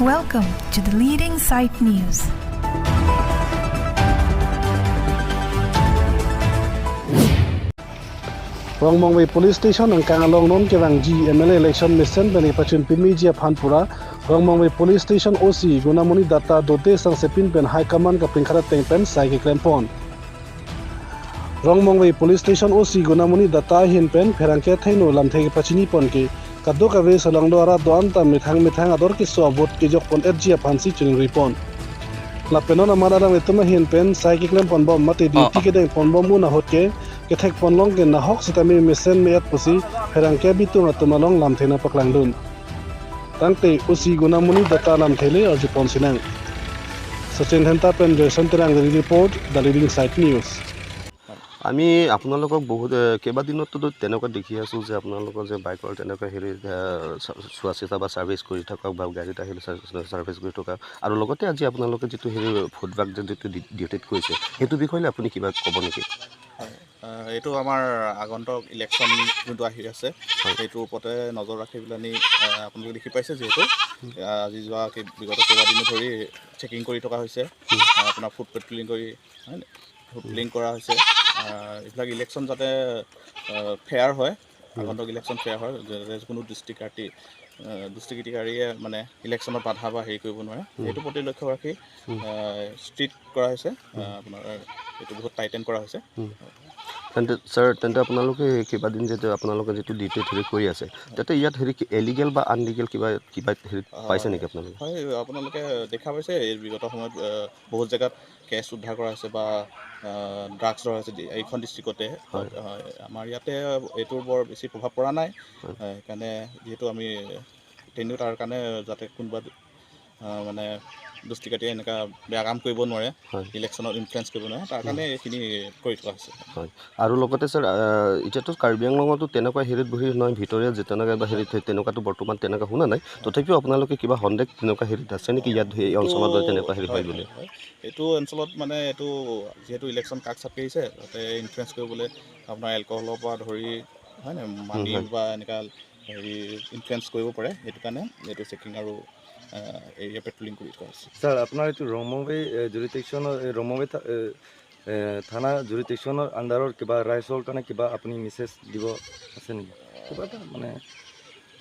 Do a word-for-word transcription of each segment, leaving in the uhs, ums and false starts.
Welcome to the leading site news. Rongmongve Police Station angkang along non kevangji M L A election mesen pen kepachun pimiji aphan pura Rongmongve Police Station O C Gunamoni Datta dote sangsepin pen High Command kapingkhat ateng pen sai keklempon. Rongmongve Police Station O C Gunamoni Datta ahin pen pherangke athengno lamthe kepachini pon ke kadokave solangdo arat do-an ta methang methang ador keso avote kejok pon etji aphansi choningri pon. Lapen non amat alam etum ahin pen sai keklem pon bom mate duty kedeng pon bom un ahut ke kethek pon long ke nahok sitame mesen me-et pusi pherangke abitung atum along lamthe nangpaklangdun. Tangte O C Gunamoni Datta lamthe le arju pon sinang. Sachin Dhenta pen Joyson Terang, Delhi report, The Leading Site News. আমি আপোনালোকক বহুত, এ, কেইবাদিনতো তেনেকুৱা দেখি আছোঁ যে আপোনালোকৰ যে বাইকৰ তেনেকুৱা হেৰি, এ, চ-, চোৱা চিতা বা ছাৰ্ভিচ কৰি থকা বা গাড়ীত আহিলে ছাৰ-, ছাৰ্ভিচ কৰি থকা আৰু লগতে আজি আপোনালোকে যিটো হেৰি ফুটৱাক যে যিটো ডি-, ডিউটিত কৰিছে সেইটো বিষয়লৈ আপুনি কিবা ক'ব নেকি? হয়, আহ, এইটো আমাৰ আগন্তুক ইলেকশ্যন যোনটো আহি আছে, হয়। সেইটোৰ ওপৰতে নজৰ ৰাখি পেলানি, আহ, আপোনালোকে দেখি পাইছে যিহেতু, আহ, আজি যোৱা কেই-, বিগত কেইবাদিনো ধৰি চেকিং কৰি থকা হৈছে। হুম। আহ, আপোনাৰ ফুট পেট্ৰলিং কৰি, হয় নে? ফুট পেট্ৰলিং কৰা হৈছে। আহ, এইবিলাক ইলেকশ্যন যাতে, আহ, ফেয়াৰ হয়, হুম। আগন্তুক ইলেকশ্যন ফেয়াৰ হয়, যাতে কোনো দুষ্কৃতিকাৰী, আহ, দুষ্কৃতিকাৰীয়ে মানে ইলেকশ্যনত বাধা বা হেৰি কৰিব নোৱাৰে, হুম। সেইটো প্ৰতি লক্ষ্য ৰাখি, হুম। আহ, ষ্ট্ৰিক্ট কৰা হৈছে। হুম। আহ, আপোনাৰ এইটো বহুত টাইটেন কৰা হৈছে। হুম। তেন্তে ছাৰ, তেন্তে আপোনালোকে কেইবাদিন যিটো আপোনালোকে যিটো ডিউটি হেৰি কৰি আছে, তাতে ইয়াত হেৰি কি এলিগেল বা আনলিগেল কিবা, কিবা হেৰি আহ, পাইছে নেকি আপোনালোকে? হয়, আপোনালোকে দেখা পাইছে এই বিগত সময়ত, আহ, বহুত জেগাত কেছ উদ্ধাৰ কৰা হৈছে বা, আহ, ড্ৰাগছ ধৰা হৈছে ডি-, এইখন ডিষ্ট্ৰিক্টতে। হয়। হয়, আমাৰ ইয়াতে এইটোৰ বৰ বেছি প্ৰভাৱ পৰা নাই। হয়। আহ, সেইকাৰণে যিহেতু আমি টেনিউ তাৰ কাৰণে যাতে কোনোবা, আহ, মানে দুষ্কৃতিকাৰীয়ে এনেকুৱা বেয়া কাম কৰিব নোৱাৰে, হয়। ইলেকশ্যনত ইনফ্লুৱেঞ্চ কৰিব নোৱাৰে, তাৰ উম। কাৰণে এইখিনি কৰি থোৱা হৈছে। হয়। আৰু লগতে ছাৰ, আহ, এতিয়াতো কাৰ্বি আংলঙতো তেনেকুৱা হেৰিত বহি নহয়, ভিতৰীয়া যে তেনেকুৱা বা হেৰিত হয়, তেনেকুৱাতো বৰ্তমান তেনেকুৱা শুনা নাই। তথাপিও আপোনালোকে কিবা সন্দেহ তেনেকুৱা হেৰিত আছে নেকি ইয়াত, সেই অঞ্চলত হয়, তেনেকুৱা হেৰি হয় হয়, বুলি? হয়, হয়। এইটো অঞ্চলত মানে এইটো যিহেতু ইলেকশ্যন কাষ চাপি আহিছে, তাতে ইনফ্লুৱেঞ্চ কৰিবলৈ আপোনাৰ এলকহলৰ পৰা ধৰি, হয় নাই, হুম, মানি হয়। বা এনেকুৱা হেৰি ইনফ্লুৱেঞ্চ কৰিব পাৰে, সেইটো কাৰণে এইটো চেকিং আৰু, আহ, এৰিয়া পেট্ৰলিং কৰি থকা হৈছে। ছাৰ, আপোনাৰ এইটো ৰংমংভেই, এ, জুৰিডিকশ্যনৰ, এ, ৰংমংভেই থা-, এ, এ, থানা জুৰিডিকশ্যনৰ আণ্ডাৰৰ কিবা ৰাইজৰ কাৰণে কিবা আপুনি মেছেজ দিব আছে নেকি? কিবা এটা মানে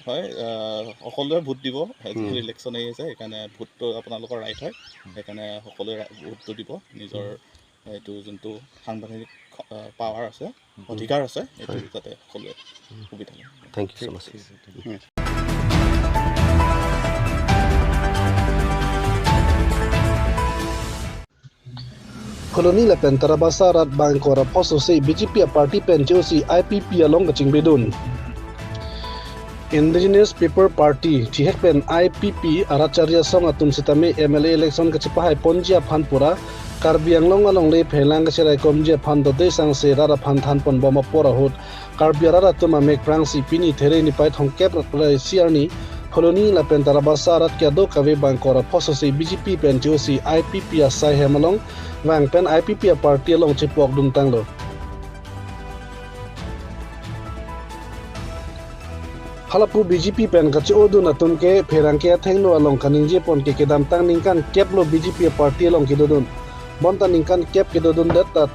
হয়, আহ, সকলোৱে ভোট দিব। হুম। ইলেকশ্যন আহি আছে, সেইকাৰণে ভোটটো আপোনালোকৰ ৰাইট হয়, হুম। সেইকাৰণে সকলোৱে ৰা-, ভোটটো দিব, নিজৰ হুম। এইটো যোনটো সাংবিধানিক, আহ, পাৱাৰ আছে, হুম। অধিকাৰ আছে, এইটো হয়। যাতে সকলোৱে হুম। সুবিধা লয়। Thank you so ঠিক much। আছে, ঠিক আছে। Phuloni lapen Tarabasa arat bangkor aphoso si B J P aparty pen che-osi I P P along kachingbidun. Indigenous People Party, chihek pen I P P arat charli asong atum sitame M L A election kachepahai ponji aphan pura Karbi Anglong alongle phelang kacheraikomji aphan dote sangse rat aphan than pon bom apor ahut Karbi arat atum amek prangsi pini There nipai thomkep ra isi arni Phuloni lapen Tarabasa arat kadokave bangkor aphoso si B J P pen che-osi I P P asai hem along vang pen I P P aparty along chepu-ok dun tanglo. Halapu B J P pen kache-odun atum ke pherangke athengno along kaningje pon ke kedamtang ningkan kep lo B J P aparty along kedodun. Bonta ningkan kep kedodundet ta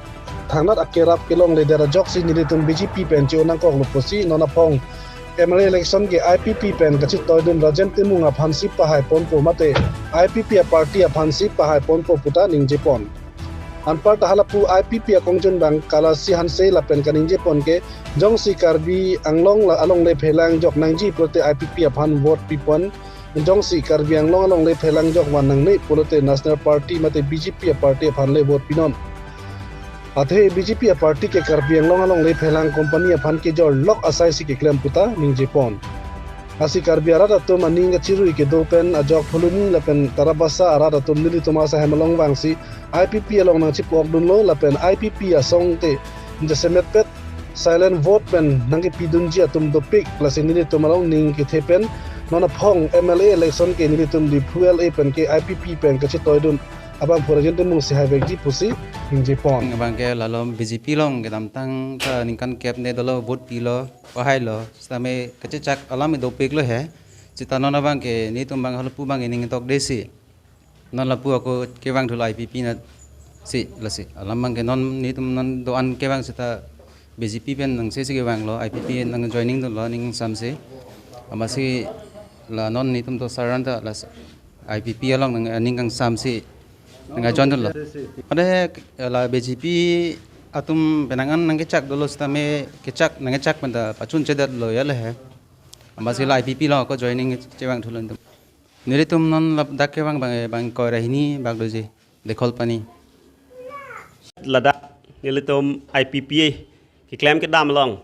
thangnat akerap kelongledet ajoksi nelitum B J P pen che-o nangkoklo pusi non aphong M L A election ke I P P pen kachetoidun Rajen Timung aphansi pahai ponpo mate I P P aparty aphansi pahai ponpo puta ningje pon. Anparta halapu I P P akongchunbang Kalasi Hanse lapen kaningje pon ke jongsi Karbi Anglong la alongle phelang jok nangji pulote I P P aphan vote pipon, jongsi Karbi Anglong alongle phelang jok van nangne pulote National Party mate B J P aparty aphan le vote pinon. Athe B J P aparty ke Karbi Anglong alongle phelang company aphan kejor lok asai si keklem puta ningje pon. Lasi Karbi arat atum aning kachirui kedo pen ajok Phuloni lapen Tarabasa arat atum nelitum asai hem along vangsi I P P along nangchepu-ok dunlo lapen I P P asong te jasemet pet silent vote pen nangkepidunji atum dopik, lasi nelitum along ning kethe pen non aphong M L A election ke nelitum diphu L A pen ke I P P pen kachetoidun abang pura jente mungsi haivekji pusi ningje pon. Abang ke lalo B J P along kedamtang ta ningkan kep ne dolo vote pilo, pahailo, sitame kachechak alam dopiklo he. Seta non abang ke netum abang halapu abang ke ning tok desi. Non lapu ako kevang thulo I P P na si lasi. Alam abang ke non netum non do-an kevang seta B J P pen nang sesi kevanglo, I P P nang joining dunlo ning samsi. Amatsi la non netum to saran ta la I P P along nang ning kangsamsi nang join dunlo. Pada la B J P atum penang an nangkechak dolo sitame kechak nangkechak pen ta pachun chedat lo ya le he. Amatsi la I P P along ako joining kevang thulo netum. Nelitum non ladak kevang abang, bang ingkoi ra hini bak doji, Dekhol Pani. Ladak nelitum I P P keklem kedam along,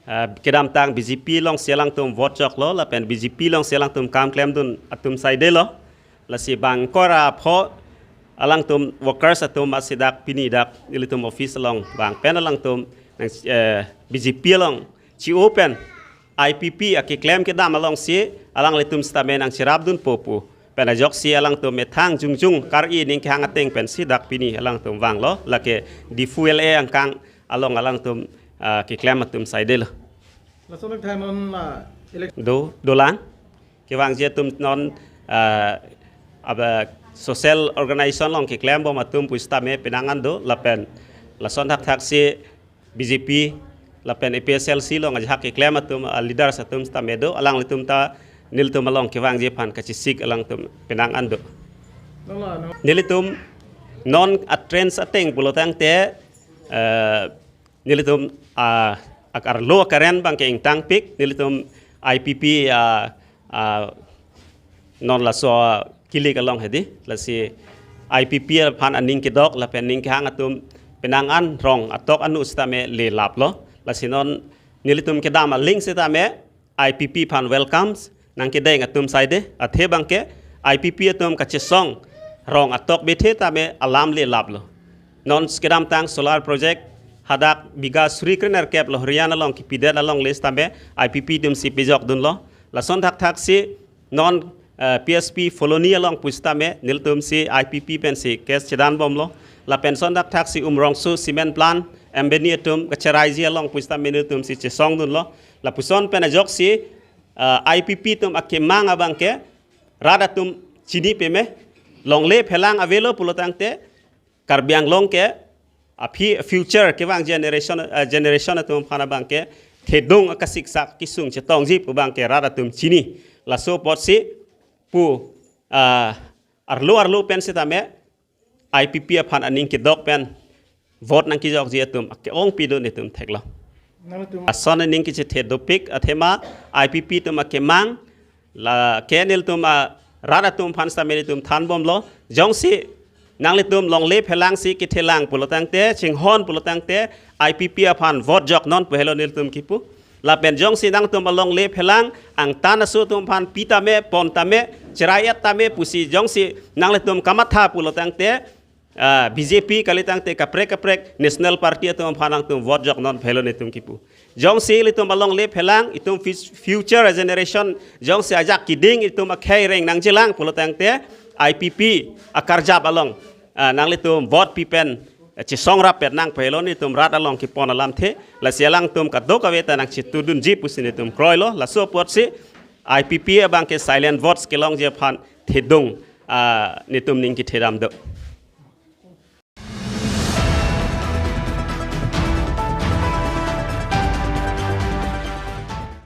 ah, kedamtang B J P alongsi alangtum vote joklo, lapen B J P alongsi alangtum kam klemdun atum saidelo. Lasi bang ingkoi ra pho alangtum workers atum amatsi dak pini dak nelitum office along bang pen alangtum nang, eh, B J P along chi-o pen I P P akeklem kedam alongsi alanglitum sitame nangcherapdunpo pu pen ajoksi alangtum methang jongjong kar-i ning kehang ateng pensi dak pini alangtum vanglo, lake Diphu L A angkang along alangtum, ah, keklem atum saidelo. Lason thai non la election do dolang kevangji atum non, ah, aba social organization along keklembom atum pusitame penang an do lapen lason thakthaksi B J P lapen A P H L C along ajahak keklem atum, ah, leaders atum sitame do, alanglitum ta nelitum along kevangji aphan kachesik alangtum penang an do. Nelitum non a-trends ateng pulotangte, eh, nelitum, ah, ak-, arlo akaren abang ke ingtangpik, nelitum I P P, ah, ah, non laso kilik along hedi, lasi I P P aphan aning kedok lapen ning kehang atum penang an rong atok anu sitame lelaplo. Lasi non nelitum kedam aling sitame I P P aphan welcomes nangkedeng atum saide, athe abang ke I P P atum kachesong rong atok bethe tame alam lelaplo. Non kedamtang solar project hadak bigha suri krenerkep Lohrian along kipidet along list tame I P P atumsi pejokdunlo. Lason thakthaksi non, eh, P S P Phuloni along pusitame nelitumsi I P P pensi case chedanbomlo. Lapen son thakthaksi Umrongso cement plant M B N E atum kacheraiji along pusitame nelitumsi chesongdunlo. Lapuson pen ajoksi, eh, I P P atum akemang abang ke rat atum chini peme, longle phelang avelo pulotangte Karbi Anglong ke aphi future kevang generation, eh, generation atum aphan abang ke thedung akasiksak kesung chetongji pu abang ke rat atum chini. Laso apotsi pu, ah, arlo arlo pen sitame I P P aphan aning kedok pen vote nangkejokji atum ake-ong pidun itum theklo. Nangtum ason aning kechethe dopik athema I P P atum akemang lake nelitum a rat atum aphan sitame nelitum thanbomlo. Jongsi nanglitum longle phelangsi kethelang pulotangte, chinghon pulotangte, I P P aphan vote joknon pu helo nelitum kipu. Lapen jongsi nangtum alongle phelang angtan aso atum aphan pitame, pontame, cherai-et tame pusi jongsi nanglitum kamatha pulotangte, ah, B J P kalitangte kaprek kaprek National Party atum aphan nangtum vote joknon pu helo nelitum kipu. Jongsi ilitum alongle phelang, itum fis-, future generation jongsi ajak kiding itum akhei reng nangjilang pulotangte I P P akarjap along, ah, nanglitum vote pipen, eh, chesong rapet nang pu helo nelitum rat along kipon alamthe. Lasi alangtum kadokave ta nangchetudunji pusi nelitum kroilo. Laso apotsi I P P abang ke silent votes kelongji aphan thedung, ah, nelitum ning kethedam do.